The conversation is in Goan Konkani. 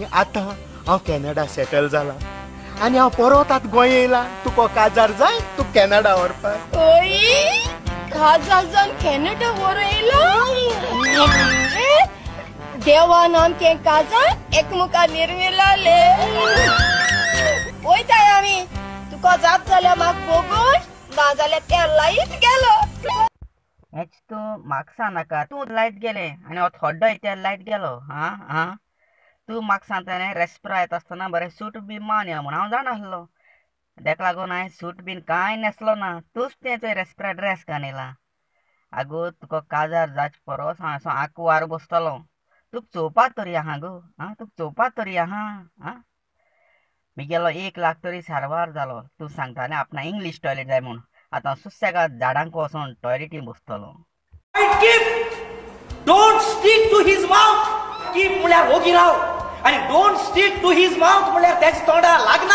आतां हांव कॅनडा सेटल जाला आनी हांव परत आतां गोंय येयला. तुका काजार जाय तूं कॅनडा व्हरपाक. ओय काजार जावन कॅनडा व्हर येयला. देवान आमचें काजार एकमुखार निर्मिलाले. वयताय आमी. तुका जाप जाल्यार म्हाका बोगोश, ना जाल्यार तेल लायत गेलो. हेच तूं म्हाका सांगनाका. तूं लायत गेलें आनी हो थोड्डो तेल लायत गेलो. आं आं तूं म्हाका सांगतालें रेस्पेरा येता आसतना बरें सूट बी मान या म्हूण. हांव जाणा आसलो. तेका लागून हांवें सूट बीन कांय न्हेसलो ना. तूंच तें चोय रेस्पेरा ड्रेस घालून येयला. आगो तुका काजार जावचे परस हांव असो आंकवार बसतलो. तुका चोवपा तरी आहा गो. आं तुका चोवपा तरी आहा. आं म्हगेलो 1 लाख तरी सारवार जालो. तूं सांगतालें आपणा इंग्लीश टॉयलेट जाय म्हूण. आतां सुसेगाद झाडांक वचोन टॉयलेटी बसतलो. Keep, don't stick to his mouth. Keep म्हळ्यार ओगी राव आनी don't stick to his mouth म्हळ्यार तेच्या तोंडा लागना.